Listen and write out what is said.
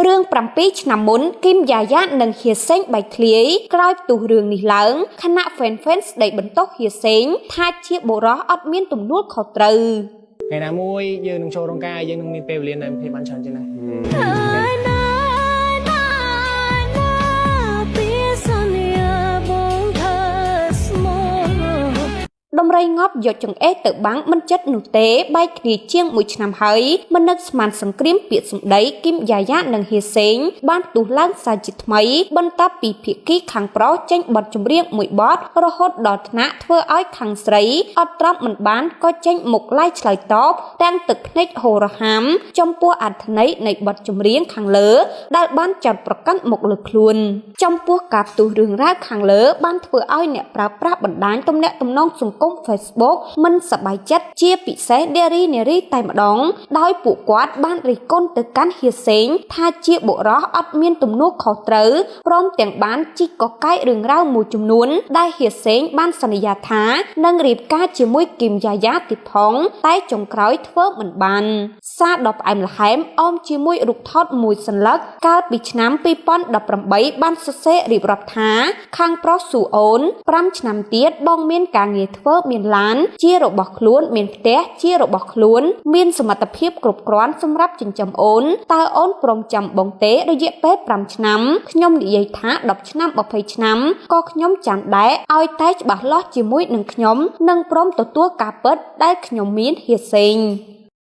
រឿង7ឆ្នាំមុនគីមយ៉ាយ៉ានិងហៀសេងបែកធ្លាយក្រោយផ្ទុះរឿងនេះឡើងខណៈ fan fan ស្ដីបន្ទោសហៀសេងថាជាបុរសអត់មានទំនួលខុសត្រូវ។ ថ្ងៃណាមួយយើងនឹងចូលរោងការយើងនឹងមានពេលវេលានៅភាពបានច្រើនជាងហ្នឹង ណាណាណាពីសន្យាបងថាស្មោ ដំរីងាប់យកចង្អេរទៅបាំងមិនចិត្តនោះទេបែកគ្នាជាងមួយឆ្នាំហើយមិននឹកស្មានសង្គ្រាមពាក្យសម្ដីគីមយ៉ាយ៉ានិងហៀសេងបានផ្ទុះឡើងសាជាថ្មីបន្ទាប់ពីភាគីខាងប្រុសចេញបទចម្រៀងមួយបទរហូតដល់ថ្នាក់ធ្វើឲ្យខាងស្រីអត់ទ្រាំមិនបានក៏ចេញមុខឡាយឆ្លើយតបទាំងទឹកភ្នែកហូររហាមចំពោះអត្ថន័យនៃបទចម្រៀងខាងលើដែលបានចាត់ប្រកាន់មកលើខ្លួនចំពោះការផ្ទុះរឿងរ៉ាវខាងលើបានធ្វើឲ្យអ្នកប្រើប្រាស់បណ្ដាញទំនាក់ទំនងសង្គម Facebook មិនសប្បាយចិត្តជាពិសេសនារីនារីតែម្ដងដោយពួកគាត់បានរិះគន់ទៅកាន់ហៀសេងថាជាបុរសអត់មានទំនួលខុសត្រូវព្រមទាំងបានជីកកកាយរឿងរ៉ាវមួយចំនួនដែលហៀសេងបានសន្យាថានឹងរៀបការជាមួយគីមយ៉ាយ៉ាទៀតផងតែចុងក្រោយធ្វើមិនបានសារដ៏ផ្អែមល្ហែមអមជាមួយរូបថតមួយសន្លឹកកាលពីឆ្នាំ2018បានសរសេររៀបរាប់ថាខាងប្រុសស៊ូអូន5ឆ្នាំទៀតបងមានការងារធ្វើមានឡានជារបស់ខ្លួនមានផ្ទះជារបស់ខ្លួនមានសមត្ថភាពគ្រប់គ្រាន់សម្រាប់ចិញ្ចឹមអូនតើអូនព្រមចាំបងទេរយៈពេល5ឆ្នាំខ្ញុំនិយាយថា10ឆ្នាំ20ឆ្នាំក៏ខ្ញុំចាំដែរឲ្យតែច្បាស់លាស់ជាមួយនឹងខ្ញុំនិងព្រមទទួលការពិតដែលខ្ញុំមានហៀសេង។